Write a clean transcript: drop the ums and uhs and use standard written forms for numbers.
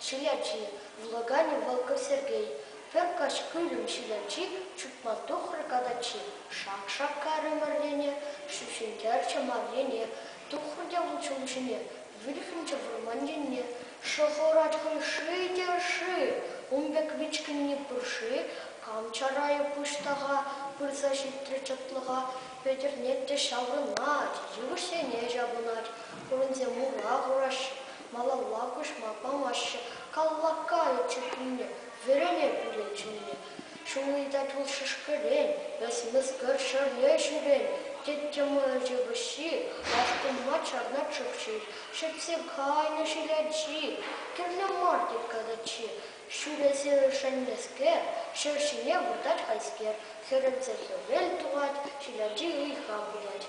Ҫил ачи, вулаканӗ Волков Сергей. Пӗр каҫ кӳлӗм ҫил ачи чупма тухрӗ катаччи. Шак шаккарӗ мӑрьене, ҫӳҫентерчӗ Марьене. Тухрӗ те вӑл ҫул ҫине, вирхӗнчӗ вӑрман енне. Шӑхӑрать хӑй ши те ши, ун пек вичкӗнни пур-ши? Кам чарайӗ пуҫтаха, пырса ҫитрӗ чӑтлӑха. Пӗтӗрнет те ҫаврӑнать, йывӑҫсене ҫапӑнать. Хурӑнсем ура хураҫҫӗ, малалла куҫма памаҫҫӗ. Калла кайӗ чӗппине, вӗрене пӳлет чунне. Ҫул ыйтать вӑл шӗшкӗрен, эс мӗскер ҫӗрле ҫӳрен, тет те мӑйӑр йывӑҫҫи, ашкӑнма чарнать шӑпҫи. Ҫӗтсе кайнӑ ҫил ачи, кирлӗ мар тет катаччи. Ҫӳресе ӗшеннӗскер, ҫӗр ҫине выртать хайскер, хӗрелсе хӗвел тухать, ҫил ачи ыйха путать.